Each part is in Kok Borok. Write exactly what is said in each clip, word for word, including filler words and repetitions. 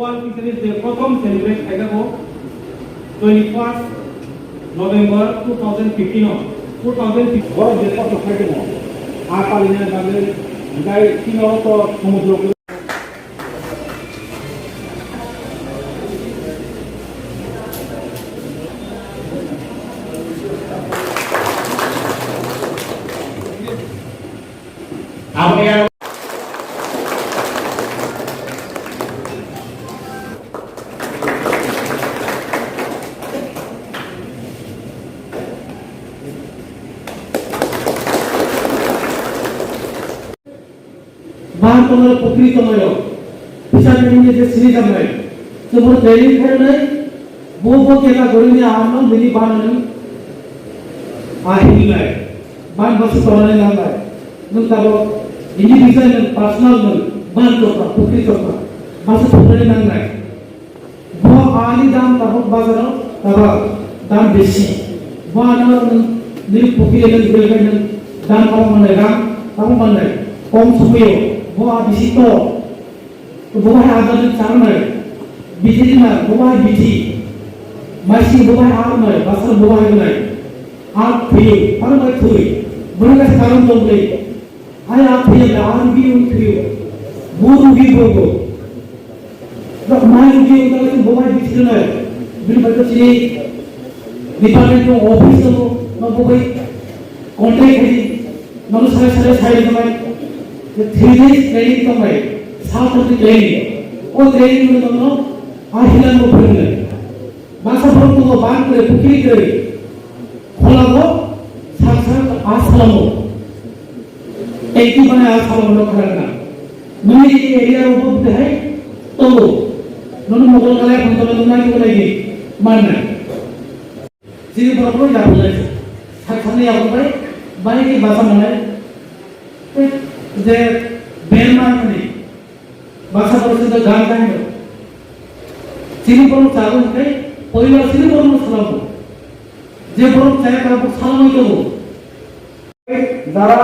Fisheries Day prothom celebrate khaijak o twenty first November two thousand fifteen o, two thousand fifteen. Borok je kosto khaijak o, a palina bagwi, hwnkhe chini oro to somudro. Aboni aro Ban tongo, pukri tongo, pisa tini je sini jamai. Chumur training khainai, bo bo keta gorini arno bini ban nang ahilnai. Ban basu tongnai nangnai. Nung tabo individual nung personal nung ban tokha, pukri tokha. Basu tongnai nangnai. Bo ani dam tabuk bazaro tabuk dam besi. Bo ano nini pukiri nini gurikhe nini dam tabuk manai, ram tabuk manai. Kom sukuyo bo a bisi to. Bo bai agar nini charnai. Biti nini bo bai biti. Maisi bo bai arnai, basar bo bai nai. Ar thui, ar bai thui. Bo nini karon tongli. Ai a thaiya da, a rugi wng thaiyo. Bo rugi bo bo. Da mai rugi wng thaiyo, bo mai bisi nai. Bini bai to chini department no office no, no bo bai contact khai. No sare sare sai no mai. Three days training to mai. South of the training. O training no no. A hilan mo phirnai. Masa phone to ban kre, pukri kre. Kholago sak sak a salamo. Tei tubani a salamo no kharang na. Nini area rogo bwtwi hai tongo. Nono mokol kalai phang tongma nungnai tubunai di manna. Chini borok no yapulai. Sak sakni yapulai. Bai ki basa manai. Tei je berma ni. Baksa borok sida gan kaino. Chini borok chago hwnkhe poila chini borokno salamo. Je borok chaya tabuk salamwi tongo. Jara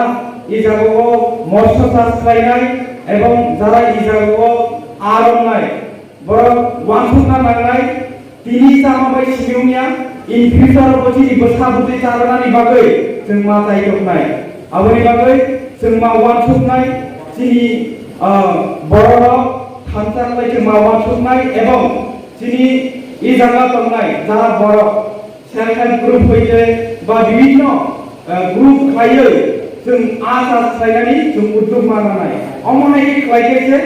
i jagao moso chas khlainai ebong jara i jagao aromnai, borok wansukna nangnai. Tini chama bai simi wngya, in future bo chini bwsa bwtwi charwnani bagwi chwng ma chai toknai. Aboni bagwi chwng ma uansuknai, chini, ah, bororok thansa khlai chwng ma uansuknai, ebong chini e jaga tongnai jara borok self help group hoite ba bibhinno, ah, group khlaiwi chwng a chas khlainani chwng uddog ma nanai. Omo hai khe khlai khe se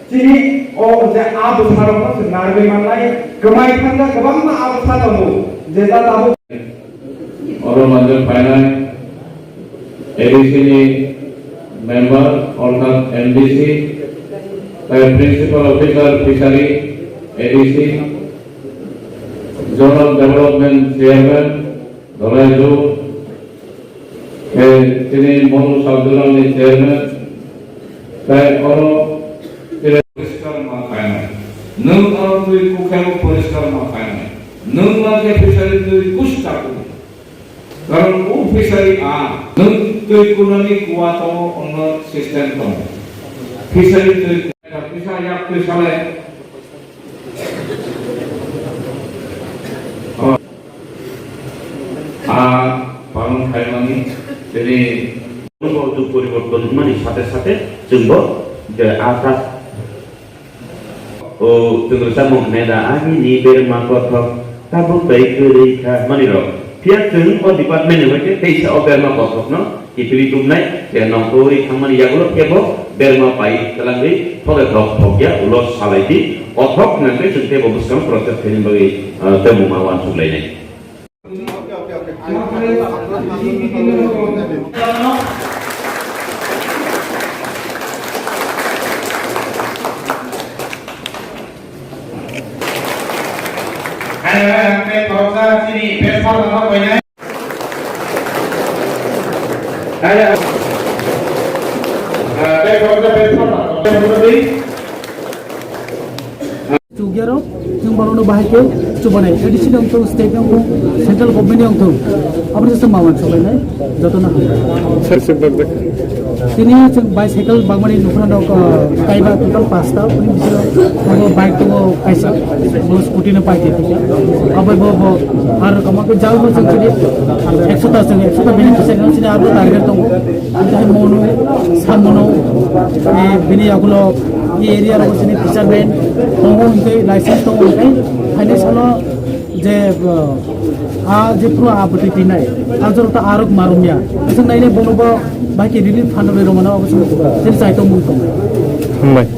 Chini o je a bwsarokno chwng narwgwi mannai, kwmai thangkha kwbangma a bwsa tongo, je ta tabuk. Oro manjak phainai A D C ni member, orthat M D C, tai Principal Officer Fishery, A D C, Zonal Development Chairman, Dolaijwk, Khe chini Model Sub-Zonal ni chairman, tai oro chini poriskar ma khainai. Nwng oro twi kukhemo poriskar ma khainai. Nwng ma khe fishery twi kusu chakuni. Karon o fishery a nwng twi kunani kuwa tongo ono system tongo. Fishery twi kisa yak twi salai. A palon khaimani tini. Jug poriborton wngmani sate sate chwngbo je a ta. O chwng rwchapmung hwnwi da, "Ani ni berma kothok tabuk bai kwrwi kha," hwnmani rok. Phiya chwng o department ni hwnkhe teisa o berma kothokno kiphilwi tubunai, je nongkhorwi thangmani yagulo kebo berma pai twlangwi thokde thok thokya ulo salai di, kothok hwnkhai chwng teibo bwskang process khainani bagwi, ah, teibo ma uansuk lainai. Hai, hai, ang tei khoroksa chini best farmer no koinai. Hai, hai. Ah, tei khoroksa best farmer no koinai. Chugyarok, chwng borokno bahai khe chubanai. A D C ni wngthung, state ni wngthung, central government ni wngthung. Aboni se ma uansuk lainai, jotono hambai. Tini chwng bicycle bangmani nukha nok, uh, kaiba total pasta, tini bisingo abo bike tongo kaisa, bo scooty no paikhe tika. Abo bo, bo, ar kama ke jal bo chwng tini ekso ta chwng, ekso ta bini kisa no chini abo target tongo. Tini mono, samono, eh, bini yagulo, eh, area ro chini fisherman tongo hingke license tongo hingke, haini salo je, uh, a je pro aboti tinai, a jor ta arok marumya. Chwng naine bono bo bike relief fund rwi romano abo chwng chini chai tongmung tongo. Hambai.